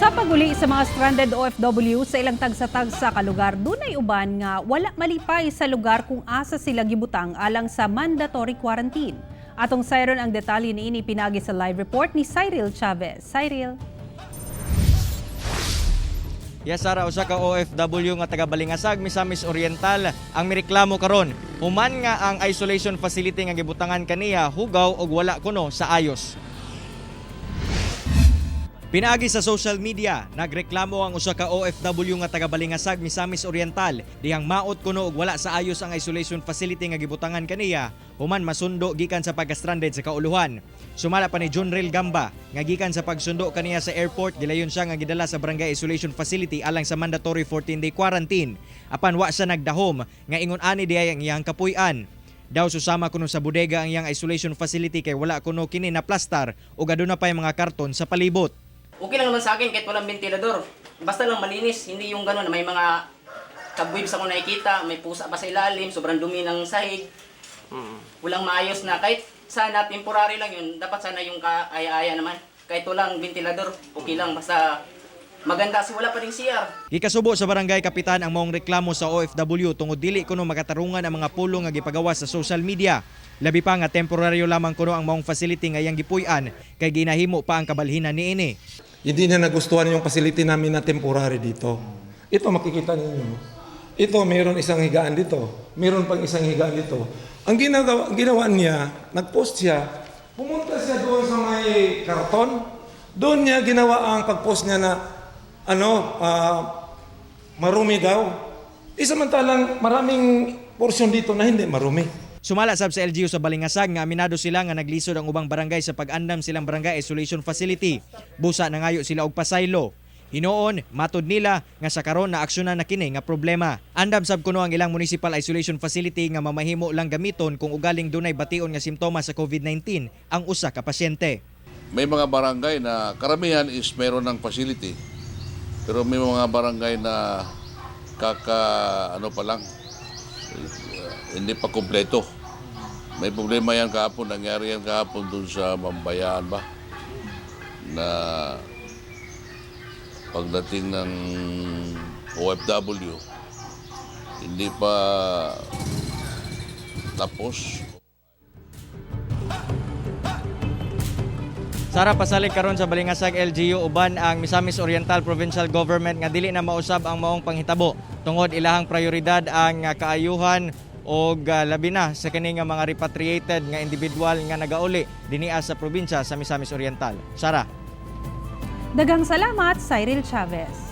Sa paguli sa mga stranded OFW sa ilang tagsa-tagsa ka lugar, dunay uban nga wala malipay sa lugar kung asa sila gibutang alang sa mandatory quarantine. Atong sayron ang detalye niini pinaagi sa live report ni Cyril Chavez. Cyril. Yes, Sara, usa ka OFW nga taga Balingasag, Misamis Oriental ang mireklamo karon. Human nga ang isolation facility nga gibutangan kaniya hugaw og wala kuno sa ayos. Pinaagi sa social media, nagreklamo ang usa ka OFW nga taga Balingasag, Misamis Oriental, dihang maot kuno og wala sa ayos ang isolation facility nga gibutangan kaniya human masundo gikan sa pagka-stranded sa kauluhan. Sumala pa ni Junril Gamba nga gikan sa pagsundo kaniya sa airport, gilayon siya nga gidala sa barangay isolation facility alang sa mandatory 14-day quarantine. Apan wa siya nagdahom nga ingon ani diay ang iyang kapuy-an. Daw susama kuno sa bodega ang iyang isolation facility kay wala kuno kini na plastar ug aduna pa mga karton sa palibot. Okay lang naman sa akin kahit walang ventilador. Basta lang malinis, hindi yung gano'n na may mga kabwibs ako nakikita, may pusa pa sa ilalim, sobrang dumi ng sahig. Walang maayos na kahit sana temporary lang yun, dapat sana yung kaaya-aya naman. Kahit walang ventilador, okay lang basta maganda kasi wala pa rin CR. Gikasubo sa barangay kapitan ang maong reklamo sa OFW tungod dili kuno makatarungan ang mga pulong nga gipagawa sa social media. Labi pa nga temporaryo lamang kuno ang maong facility nga iyang gipuy-an kay ginahimo pa ang kabalhinan niini. Hindi niya nagustuhan yung facility namin na temporary dito. Ito makikita ninyo. Ito, mayroon isang higaan dito. Mayroon pang isang higaan dito. Ang ginawa niya, nag-post siya, pumunta siya doon sa may karton. Doon niya ginawa ang pag-post niya na marumi daw. E samantalang maraming porsyon dito na hindi marumi. Sumala sab sa LGU sa Balingasag nga aminado sila nga naglisod ang ubang barangay sa pag-andam silang barangay isolation facility. Busa nangayo sila og pasaylo. Hinuon, matod nila nga sa karon na aksyonan na kini nga problema. Andam sab kuno ang ilang municipal isolation facility nga mamahimo lang gamiton kung ugaling dunay bation nga simptomas sa COVID-19 ang usa ka pasyente. May mga barangay na karamihan is meron ng facility. Pero may mga barangay na kaka ano pa lang, hindi pa kumpleto. May problema yan kahapon, nangyari yan kahapon dun sa Mambayaan ba? Na pagdating ng OFW, hindi pa tapos. Sara, pasalig karon sa Balingasag LGU uban ang Misamis Oriental Provincial Government nga dili na mausab ang maong panghitabo tungod ilahang prioridad ang kaayuhan og labi na sa kini nga mga repatriated nga individual nga nagauli dinia sa probinsya sa Misamis Oriental. Sara. Daghang salamat, Cyril Chavez.